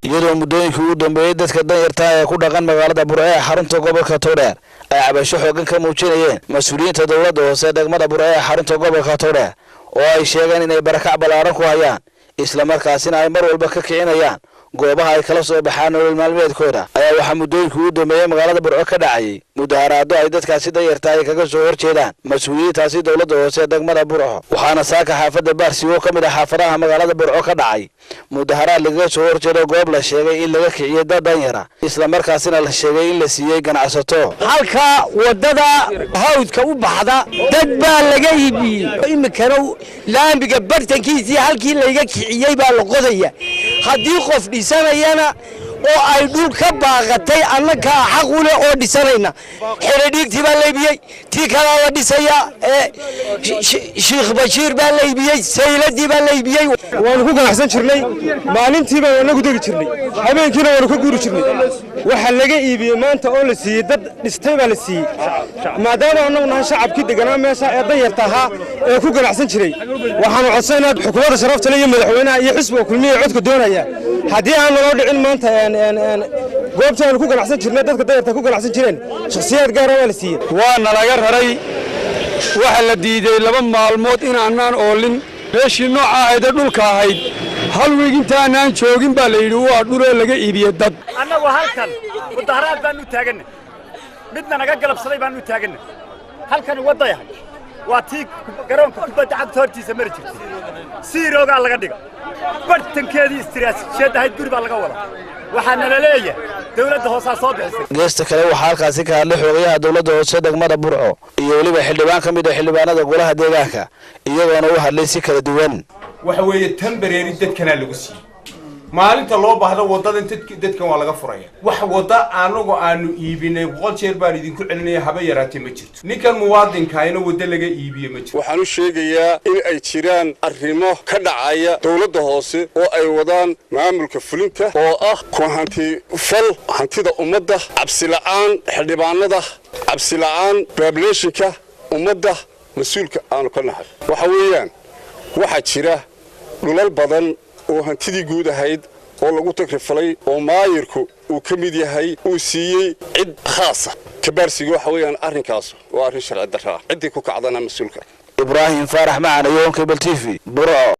Iyadoo muddooyinkii ugu dambeeyey dadka danyarta ee ku dhaqan magaalada Burco ee xarunta gobolka Togdheer ay cabasho xoogan ka muujinayeen mas-uuliyiinta dowladda hoose degmada Burco ee xarunta gobolka Togdheer, oo ay sheegeen inay barakac ballaaran ku hayaan, islamarkaasina ay mar walba ka kicinayaan goobaha ay kala soo baxaan nolol maalmeedkooda, ayaa waxaa muddooyinkii ugu dambeeyey magaalada Burco ka dhacayay mudaharaado ay dadkaasi danyarta ay kaga soo horjeedaan mas-uuliyiintaasi dowladda hoose degmada Burco. Waxaana saaka xaafadda Baarsigo oo ka mid ah xaafadaha magaalada Burco ka dhacay mudaharaad lagaga soo horjeedo goob la sheegay in laga kiciyey dad danyara, islamarkaasina la sheegay in la siiyey ganacsato. Halka waddada hawdka u baxda dad baa laga iibiyey, iminkana laamiga bartankiisii halkii layga kiciyey baa la qodaya. Haddii qof dhisanayana oo ay dhul ka baaqatay, annagaa xaq u leh oo dhisanayna. Xerodhiigtii baa la iibiyey, tii kalaa la dhisayaa, Shiikh Bashiir baa la iibiyey, sayladii baa la iibiyey. Waanu ku ganacsan jirnay, maalintii baanu annagu degi jirnay, habeenkiina waanu ka guuri jirnay. Waxa laga iibiyey maanta oo la siiyey dad dhistay baa la siiyey. Maadaama annagu nahay shacabkii deganaa meesha ee danyarta ahaa ee ku ganacsan jiray, waxaanu codsaynaa xukuumadda sharafta leh iyo madaxweynaha iyo xisbiga Kulmiya ee codka doonaya, haddii aan naloo dhicin maanta goobta aanu ku ganacsan jirnay, dadka danyarta ku ganacsan jireen, shakhsiyaad gaara waa la siiyey. Waa nalaga raray. Waxaa la diiday 2 maalmood inaanaan oolin meeshii nooca ahayd ee dhulka ahayd. Hal wiig intaanaan joogin baa la yidhi waa dhuloo laga iibiyey dad. Annagu halkan mudaharaad baanu taaganna, midna naga galabsaday baanu taaganna. Halkani waddayahay waa tii garoonka kubadda cagta hortiisa mari jirtay, siiroogaa laga dhiga bartankeedii istiraatiijiyad ahayd, guri baa laga wadaa. Waxaana la leeyahay dawladda hoosaa soo bixisay. Geesta kale waxaa halkaasi ka hadlay xogayaha dowladda hoose degmada Burco iyo weliba xildhibaan ka mid ah xildhibaanada golaha deegaanka, iyagoona u hadlay si kala duwan. Waxa weeye tan bareeri dadkanaa lagu siiyey. Maalinta loo baahdo waddadan dadkan waa laga furaya. Wax wadda anagu aanu iibinay, 100 jeer baan idinku celinaya, haba yaraatee ma jirto. Ninkan muwaadinkaayna waddo laga iibiye ma jirto. Waxaan u sheegayaa in ay jiraan arrimo ka dhacaya dowladda hoose oo ay wadaan maamulka fulinta, oo ah ku hanti fal hantida ummadda, cabsila'aan xildhibaanada, cabsila'aan bableeshinka ummadda mas-uulka aanu ka nahay. Waxa weeyaan waxaa jira dhulal badan oo hantidii guud ahayd oo lagu tagrifalay oo maayirku uu ka mid yahay, uu siiyey cid khaasa. Kabaarsiga waxa weeyaan arrinkaas waa arrin sharci darra ah, ciddii ku kacdana mas-uulka. Ibraahim Faarax Macan iyo Cable TV, Burco.